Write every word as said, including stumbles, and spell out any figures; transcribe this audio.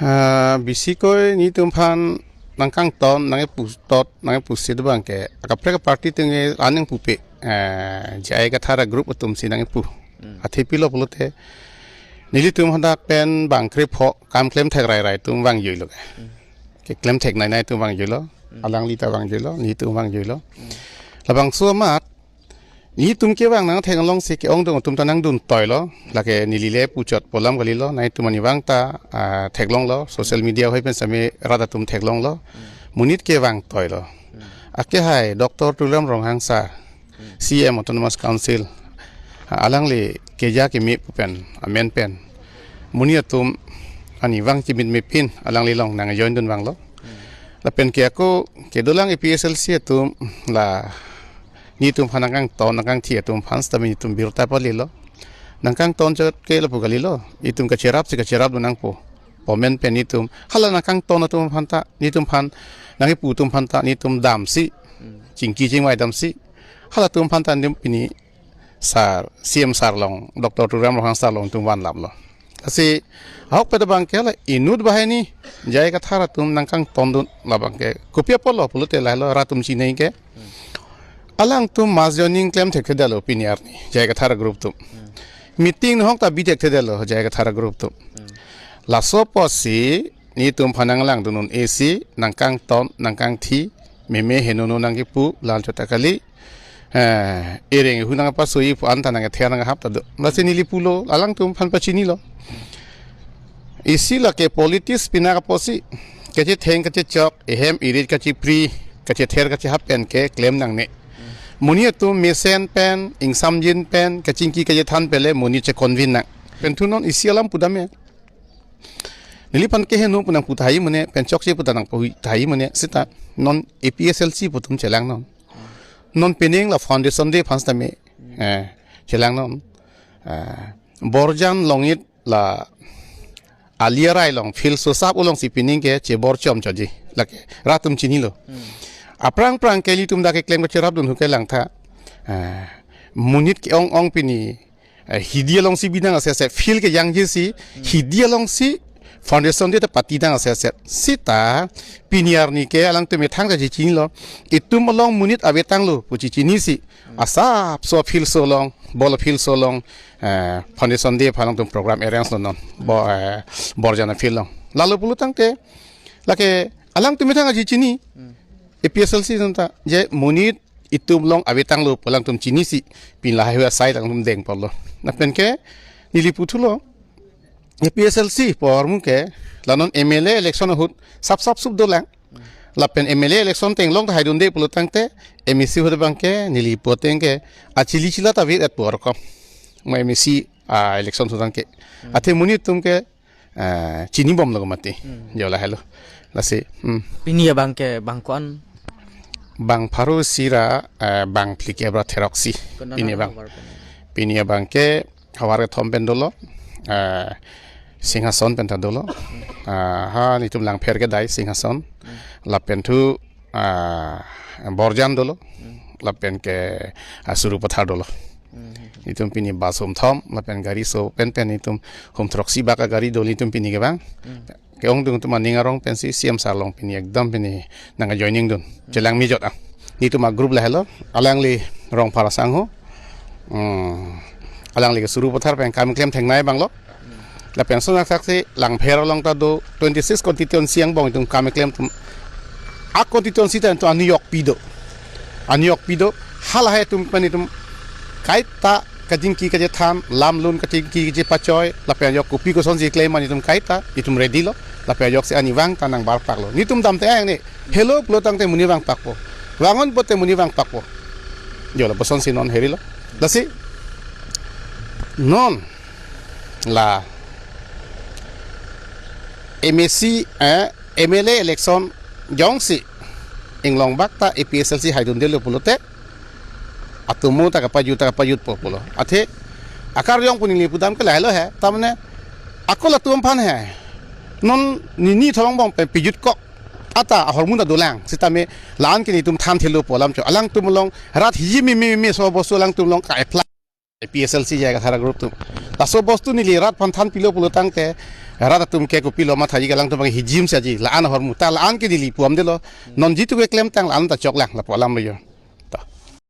Ah, bisi koi netum aphan nangkangton, nangkepu tot, nangkepu si do abang ke. Akaprek party atum ke aning pupe. Eh, J I Kathar a group atum si nangkepu. Hmm. Athe pilo pulote, nelitum hadak pen bang krepho, kam klem thek rai rai atum vangjuilo ke. Hmm. Keklem thek nai nai atum vangjuilo. Hmm. Alangli ta vangjuilo, netum vangjuilo. Hmm. Labangso amat, netum kevang nangthek alongsi ke-ongdung atum ta nangdun toilo, lake neli le puchot pu alam kalilo, netum arnivang ta, ah, theklonglo, social media hoi pen sami rat atum theklonglo, Hmm. monit kevang toilo. Hmm. Akehai Doctor Tuliram Ronghang sir, Hmm. C M Autonomous Council, ah, alangli keja keme pu pen, amen pen, monit atum arnivang chimit mepin, alangli along nangjoin dun vanglo. Hmm. Lapen ke ako kedolang A P S L C atum la netum aphan nangkangton nangkangthi atum aphan sitame netum birta palilo. Nangkangton chot ke lapu kalilo. Itum kacherap si kacherap do nangpo. Pu amen pen netum. Hala nangkangton atum aphan ta, netum aphan, nangkepu atum aphan ta, netum damsi. Hmm. Chingki chingvai damsi. Halatum aphan ta netum pini sir, C M sir along, Doctor Tuliram Ronghang sir along netum vanlaplo. Lasi, ahokpet abang ke la inut banghini, J I Kathar atum nangkangton dun labang ke. Kopi apotlo pulote lahelo rat atum chinine ke. Alangtum mass joining klem thekthedetlo pini arni, J I Kathar group atum. Meeting ahok ta bi thekthedetlo, J I Kathar group atum. Laso apotsi, netum aphan nanglang dun un-e si, nangkangton, nangkangthi, meme henono nangkepu, lal chot ta kali. Eh, ereng hu nangpasoi pu anta nangther nanghap ta do. Lasi neli pulo, alangtum aphan pachinilo. Isi lake politics pinak apotsi, kachetheng kachechok, ehem irit kachipri, kachether kachehap pen keklem nangne. Monit atum mesen pen, ingsamjin pen, kachingki kachethan pele monit che-convince nang. Pen thu non isi alam pudam ya. Neliphan keheno pu nangpu tahai mane, pen chokche pu ta nangpahui tahai mane, sita non A P S L C pu atum chelangnon. Non pining la foundation day aphan sitame, eh, chelangnon. Eh, Borjan Longit la Aliarai along, field sosap alongsi pining ke chebor chom choji. Lake, rat atum chinilo. Hmm. Aphrang phrang ke netum dak keklem kacherap dun hu ke langtha. Eh, monit ke-ong ong pini, eh, hidi alongsi binang aseset, field kejangji si, Hmm. hidi alongsi foundation day ta pati dang aseset. Sita pini arni ke alangtum methang ta chechinilo, itum along monit avetanglo pu chechinisi. Hmm. Asapso field so along, ball field so along, eh, foundation day aphan alangtum program arrange lonon. Bo, eh, Borjan a field along. Lalo pulo tangte, lake alangtum methang ta chechini, Hmm. A P S L C atum ta, je monit itum along avetanglo pu alangtum chinisi, pini lahai hu asai alangtum deng polo. Lapen ke, neli puthulo, A P S L C pu ahormu ke, la non M L A election ahut, sap sap sup dolang. Lapen M L A election tenglong ta haidunde pulo tangte, M A C ahut abang ke, neli pu ateng ke, achili chila ta vit et pu arkom. Mo M A C, ah, election ahut abang ke. Athe monit atum ke, eh, chinibomlo mati. Hmm. Jo lahelo. Lasi, hmm. Pini abang ke bang ko-an? Bang pharo isi ra, eh, bang phlikep ra therok isi. Konat Pini abang. Havar pen? Pini abang ke havar kethom pen dolo. Eh, Singhason pen ta dolo. Ah, ha netum Langpher kedai Singhason. Hmm. Lapen thu, ah, Borjan dolo. Hmm. Lapen ke, ah, Sarupathar dolo. Hmm. Netum pini bus hum thom, lapen gari so pen pen netum hum throksi bak agari dolo netum pini kevang. Hmm. Ke-ongdung atum aning arong pensi C M sir along pini ekdam pini nangjoining dun. Hmm. Chelang mejot ah. Netum a group lahelo, alangli Rongphar asangho. Hmm. Alangli ke Sarupathar pen kam klem thengnai abanglo. Lapen so naksaksi Langpher along ta do twenty six constituency angbong itum kam klem atum. A constituency ta itum aniyok pi do. Aniyok pi do. Halahai atum pen itum kaita kachingki kachethan, lam lun kachingki kachepachoi, lapen ajok kopi kosonsi klem an itum kaita, itum ready lo, lapen ajoksi arnivang ta nangbarpaklo. Netum damthe ang ne, helo pulo tangte monit vangpakpo. Vannon pulote monit vangpakpo. Jo labusonsi non herilo. Lasi, non, la M A C, eh, M L A election jongsi inglong bak ta A P S L C haidundelo pulote atomo ta kapajut ta kapajutpo pulo. Athe akarjong pu neli pudam ke lahelo he. Tamane ako latum aphan he. Non nini thorong bong pen pijutkok ata ahormu ta dolang. Sitame la-an ke netum thanthelo pu alam cho. Alangtum along rat hiji meme meme so bostu alangtum along ka-apply. A P S L C J I Kathar group atum. Laso bostu neli rat aphan thanpilo pulo tangte, Rat atum ke kopilo mathaji, alangtum ke hijim saji, la-an ahormu ta la-an ke Delhi pu amdelo. Non jitu ke klemtang la-an ta choklang lapu alam lo jo.